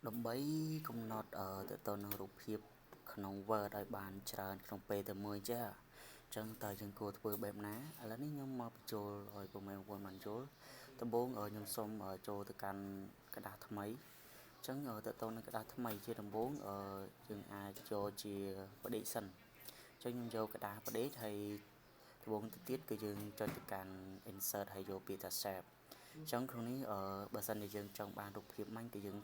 ដើម្បីកំណត់ទៅទៅនឹងរូបភាពក្នុង Word ឲ្យបានច្រើនក្នុងពេលតែមួយចេះអញ្ចឹងតើយើងគួរធ្វើបែបណា?ឥឡូវនេះខ្ញុំមកបញ្ចូលឲ្យពុកម៉ែបងប្អូនបានយល់ដំបូងខ្ញុំសូមចូលទៅកាន់ក្រដាសថ្មីអញ្ចឹងទៅទៅនឹងក្រដាសថ្មីជាដំបូងយើងអាចចូលជាបដិសិនអញ្ចឹងខ្ញុំយកក្រដាសបដិហើយដំបូងទៅទៀតគឺយើងចុចទៅកាន់ insert ហើយយកពាក្យថា shape អញ្ចឹងក្នុងនេះបើសិនជាយើងចង់បានរូបភាពមាញ់គឺយើង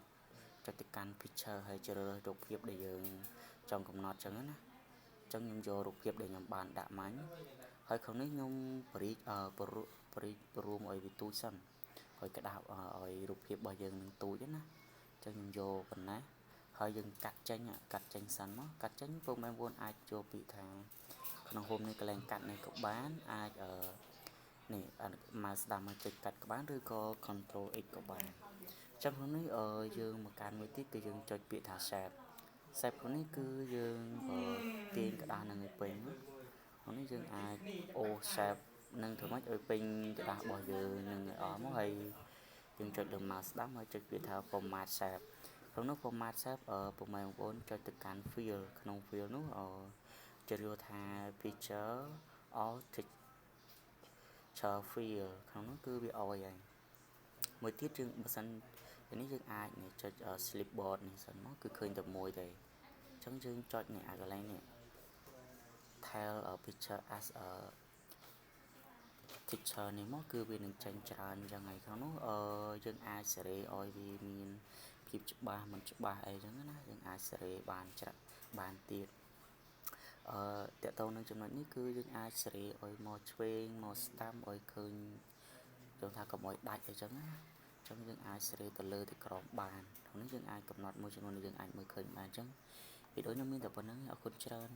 ចុចទៅកាន់ picture ហើយជ្រើសរើសរូបភាពដែលយើងចង់កំណត់អញ្ចឹងណាអញ្ចឹងខ្ញុំយករូបភាពដែលខ្ញុំបានដាក់មាញ់ហើយក្នុងនេះខ្ញុំបរិបរិរួមឲ្យវាទូចសិនហើយក្តាប់ឲ្យរូបភាពរបស់យើងនឹងទូចណាអញ្ចឹងខ្ញុំយកប៉ុណ្ណេះហើយយើងកាត់ចេញកាត់ចេញសិនមកកាត់ចេញពុកម៉ែបងប្អូនអាចចូលពាក្យថាក្នុង home នេះកន្លែងកាត់នេះក៏បានអាចអឺនេះមកស្ដាំមកចុចកាត់ក៏បានឬក៏ control X ក៏បានអញ្ចឹងក្នុងនេះយើងមកកាន់មួយទៀតគឺយើងចុចពាក្យថា shape shape ក្នុងនេះគឺយើងទាញក្រដាសនឹងឲ្យពេញក្នុងនេះយើងអាចអូ shape នឹងធ្វើម៉េចឲ្យពេញក្រដាសរបស់យើងនឹងឲ្យអស់មកហើយយើងចុចលើ mouse ស្ដាំហើយចុចពាក្យថា format shape ក្នុងនោះ format shape ពុកម៉ែបងប្អូនចុចទៅកាន់ fill ក្នុង fill នោះជ្រើសរើសថា feather or texture fill ក្នុងនោះគឺវាអយហើយមួយទៀតយើងបើសិននេះយើងអាចនេះចុច clipboard នេះសិនមកគឺឃើញតែមួយទេអញ្ចឹងយើងចុចនេះអាកន្លែងនេះ tile picture as a texture នេះមកគឺវានឹងចេញច្រើនអញ្ចឹងហើយក្នុងនោះអឺយើងអាចសេរីឲ្យវាមានភាពច្បាស់មិនច្បាស់អីចឹងណាយើងអាចសេរីបានច្រាក់បានទៀតអឺតកតងនឹងចំណុចនេះគឺយើងអាចសេរីឲ្យមកឆ្វេងមកស្ដាំឲ្យឃើញចង់ថាកុំឲ្យដាច់អីចឹងណា អញ្ចឹងយើងអាចសេរីទៅលើទៅក្រោមបានក្នុងនេះយើងអាចកំណត់មួយចំនួនដែលយើងអាចមើលឃើញបានអញ្ចឹងវីដេអូខ្ញុំមានតែប៉ុណ្្នឹងអរគុណច្រើន។